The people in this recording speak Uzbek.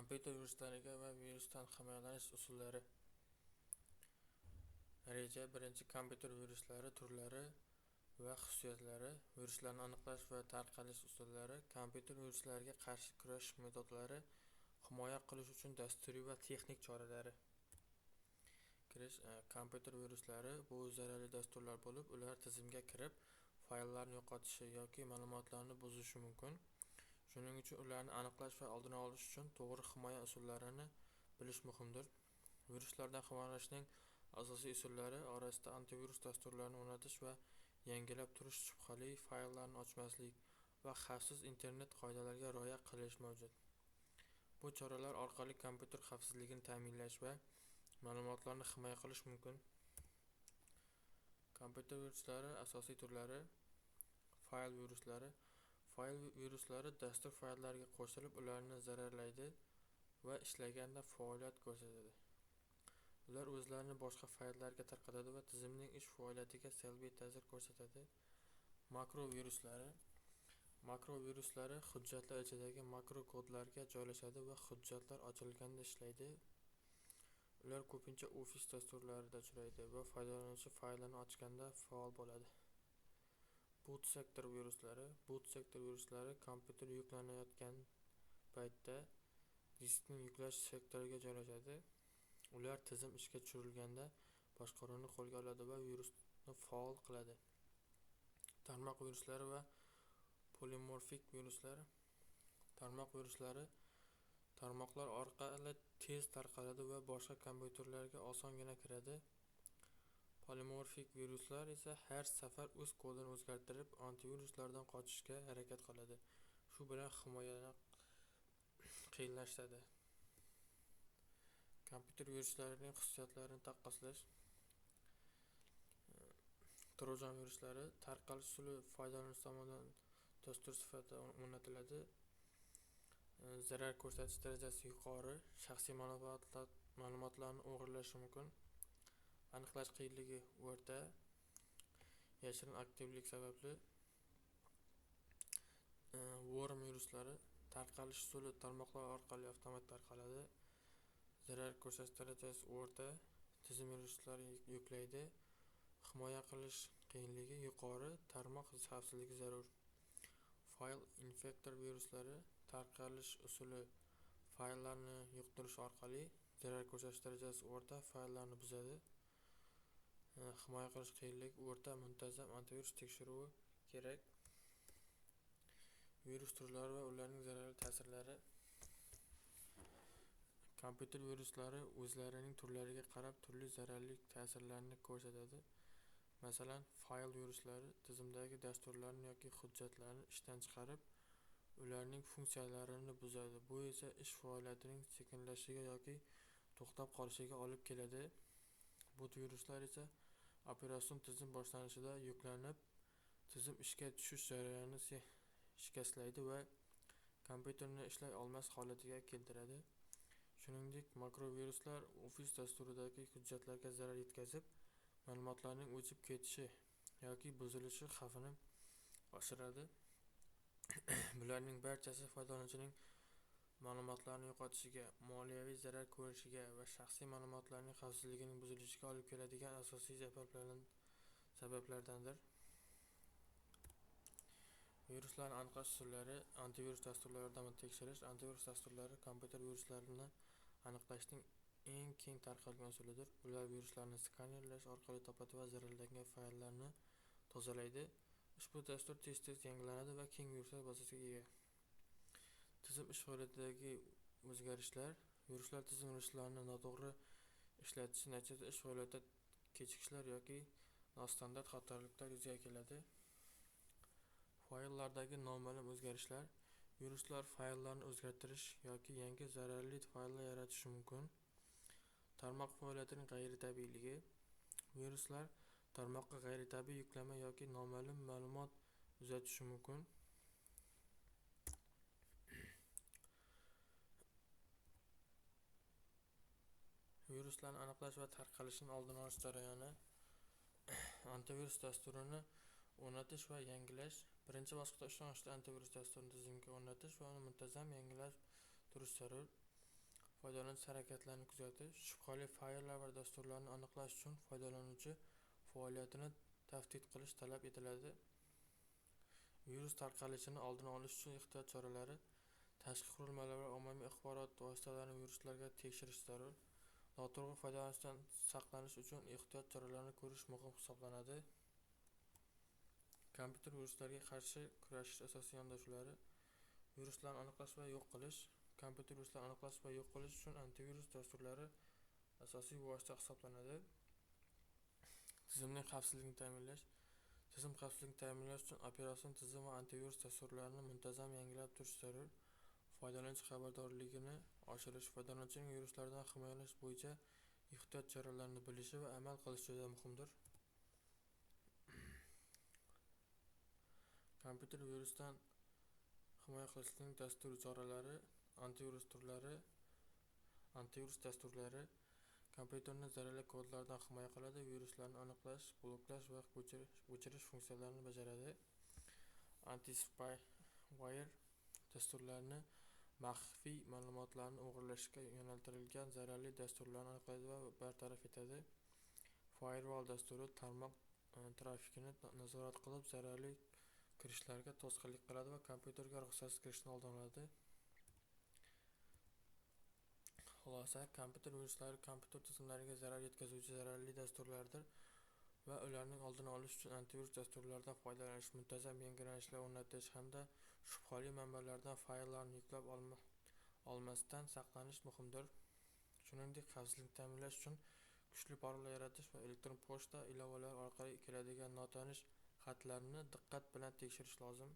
Kompyuter viruslariga va virusdan himoyalanish usullari. Reja 1. Kompyuter viruslari turlari va xususiyatlari, viruslarni aniqlash va tarqalish usullari, kompyuter viruslariga qarshi kurashish metodlari, himoya qilish uchun dasturiy va texnik choralari. Kirish. Kompyuter viruslari bu zararli dasturlar bo'lib, ular tizimga kirib, fayllarni yo'qotishi yoki ma'lumotlarni buzishi mumkin. Shuning uchun ularni aniqlash va oldini olish uchun to'g'ri himoya usullarini bilish muhimdir. Viruslardan himoyalanishning asosiy usullari orasida antivirus dasturlarini o'rnatish va yangilab turish, shubhali fayllarni ochmaslik va xavfsiz internet qoidalariga rioya qilish mavjud. Bu choralar orqali kompyuter xavfsizligini ta'minlash va ma'lumotlarni himoya qilish mumkin. Kompyuter viruslari asosiy turlari: fayl viruslari. Fayl viruslari dastur fayllariga qo'shilib, ularni zararlaydi va ishlaganda faoliyat ko'rsatadi. Ular o'zlarini boshqa fayllarga tarqatadi va tizimning ish faoliyatiga salbiy ta'sir ko'rsatadi. Makro viruslari. Makro viruslari hujjatlar ichidagi makro kodlarga joylashadi va hujjatlar ochilganda ishlaydi. Ular ko'pincha Office dasturlarida uchraydi va foydalanuvchi faylini ochganda faol bo'ladi. Boot sektor viruslari. Boot sektor viruslari kompyuter yuklanayotgan paytda diskning yuklash sektoriga joylashadi. Ular tizim ishga tushirilganda boshqaruvni qo'lga oladi va virusni faol qiladi. Tarmoq viruslari va polimorfik viruslar. Tarmoq viruslari tarmoqlar orqali tez tarqaladi va boshqa kompyuterlarga osongina kiradi. Polimorfik viruslar esa har safar o'z kodini o'zgartirib, antiviruslardan qochishga harakat qiladi. Shu bilan himoyani qiyinlashtiradi. Kompyuter viruslarining xususiyatlarini taqqoslash. Trojan viruslari tarqalish usuli foydalanuvchi tomonidan dastur sifatida o'rnatiladi. Zarar ko'rsatish darajasi yuqori, shaxsiy ma'lumotlarni o'g'irlashi mumkin. Aniqlash qiyinligi o'rta, yashirin aktivlik sababli. Worm viruslari tarqalish usuli tarmoqlar orqali avtomat tarqaladi. Zarar ko'rsatish darajasi o'rta, tizim viruslari yuklaydi. Himoya qilish qiyinligi yuqori, tarmoq xavfsizligi zarur. Fayl infektor viruslari tarqalish usuli fayllarni yuqtirish orqali, zarar ko'rsatish darajasi o'rta, fayllarni buzadi. Himoya qilish qiyinligi o'rta, muntazam antivirus tekshiruvi kerak. Virus turlari va ularning zararli ta'sirlari. Kompyuter viruslari o'zlarining turlariga qarab turli zararli ta'sirlarni ko'rsatadi. Masalan, fayl viruslari tizimdagi dasturlarni yoki hujjatlarni ishdan chiqarib, ularning funksiyalarini buzadi. Bu esa ish faoliyatining sekinlashishiga yoki to'xtab qolishiga olib keladi. Bot viruslar esa operatsion tizim boshlanishida yuklanib, tizim ishga tushish jarayonini shikastlaydi va kompyuterni ishlay olmas holatiga keltiradi. Shuningdek, makroviruslar Office dasturidagi hujjatlarga zarar yetkazib, ma'lumotlarning o'chib ketishi yoki buzilishi xavfini oshiradi. Bularning barchasi foydalanuvchining ma'lumotlarni yo'qotishiga, moliyaviy zarar ko'rishiga va shaxsiy ma'lumotlarning xavfsizligining buzilishiga olib keladigan asosiy sabablardandir. Viruslarni aniqlash usullari: antivirus dasturlari yordamida tekshirish. Antivirus dasturlari kompyuter viruslarini aniqlashning eng keng tarqalgan usulidir. Ular viruslarni skanerlash orqali topadi va zararlangan fayllarni tozalaydi. Ushbu dastur tez-tez yangilanadi va keng viruslar bazasiga ega. Tizim ish faoliyatidagi o'zgarishlar. Viruslar tizim resurslarini noto'g'ri ishlatishi natijasida ish faoliyatida kechikishlar yoki nostandart xatoliklar yuzaga keladi. Fayllardagi noma'lum o'zgarishlar. Viruslar fayllarni o'zgartirish yoki yangi zararli fayllar yaratishi mumkin. Tarmoq faoliyatining g'ayritabiiyligi. Viruslar tarmoqqa g'ayritabiiy yuklama yoki noma'lum ma'lumot uzatishi mumkin. Viruslarni aniqlash va tarqalishini oldini olish jarayoni. Antivirus dasturini o'rnatish va yangilash. Birinchi bosqichda ishonchli antivirus dasturini tizimga o'rnatish va uni muntazam yangilab turish zarur. Foydalanuvchi harakatlarini kuzatish. Shubhali fayllar va dasturlarni aniqlash uchun foydalanuvchi faoliyatini taftid qilish talab etiladi. Virus tarqalishini oldini olish uchun ehtiyot choralari: tashqi qurilmalar va ommaviy axborot vositalarini viruslarga tekshirish zarur. Noto'g'ri foydalanishdan saqlanish uchun ehtiyot choralarini ko'rish muhim hisoblanadi. Kompyuter viruslariga qarshi kurashish asosiy yondashuvlari: viruslarni aniqlash va yo'q qilish. Kompyuter viruslarini aniqlash va yo'q qilish uchun antivirus dasturlari asosiy vosita hisoblanadi. Tizimning xavfsizligini ta'minlash. Tizim xavfsizligini ta'minlash uchun operatsion tizim va antivirus dasturlarini muntazam yangilab turish zarur. Foydalanuvchi xabardorligini oshirish. Foydalanuvchining viruslardan himoyalash bo'yicha ehtiyot choralarini bilishi va amal qilishi juda muhimdir. Kompyuter virusdan himoya qilishning dasturiy choralari: antivirus turlari. Antivirus dasturlari kompyuterni zararli kodlardan himoya qiladi, viruslarni aniqlash, bloklash va o'chirish funksiyalarini bajaradi. Anti-spyware dasturlarni maxfiy ma'lumotlarni o'g'irlashga yo'naltirilgan zararli dasturlarni aniqlaydi va bartaraf etadi. Firewall dasturi tarmoq trafikini nazorat qilib, zararli kirishlarga to'sqinlik qiladi va kompyuterga ruxsatsiz kirishni oldini oladi. Xulosa: kompyuter viruslari kompyuter tizimlariga zarar yetkazuvchi zararli dasturlardir va ularning oldini olish uchun antivirus dasturlaridan foydalanish, muntazam yangilanishlar o'rnatish hamda shubhali manbalardan fayllarni yuklab olmasdan saqlanish muhimdir. Shuningdek, xavfsizlikni ta'minlash uchun kuchli parollar yaratish va elektron pochta ilovalari orqali keladigan notanish xatlarni diqqat bilan tekshirish lozim.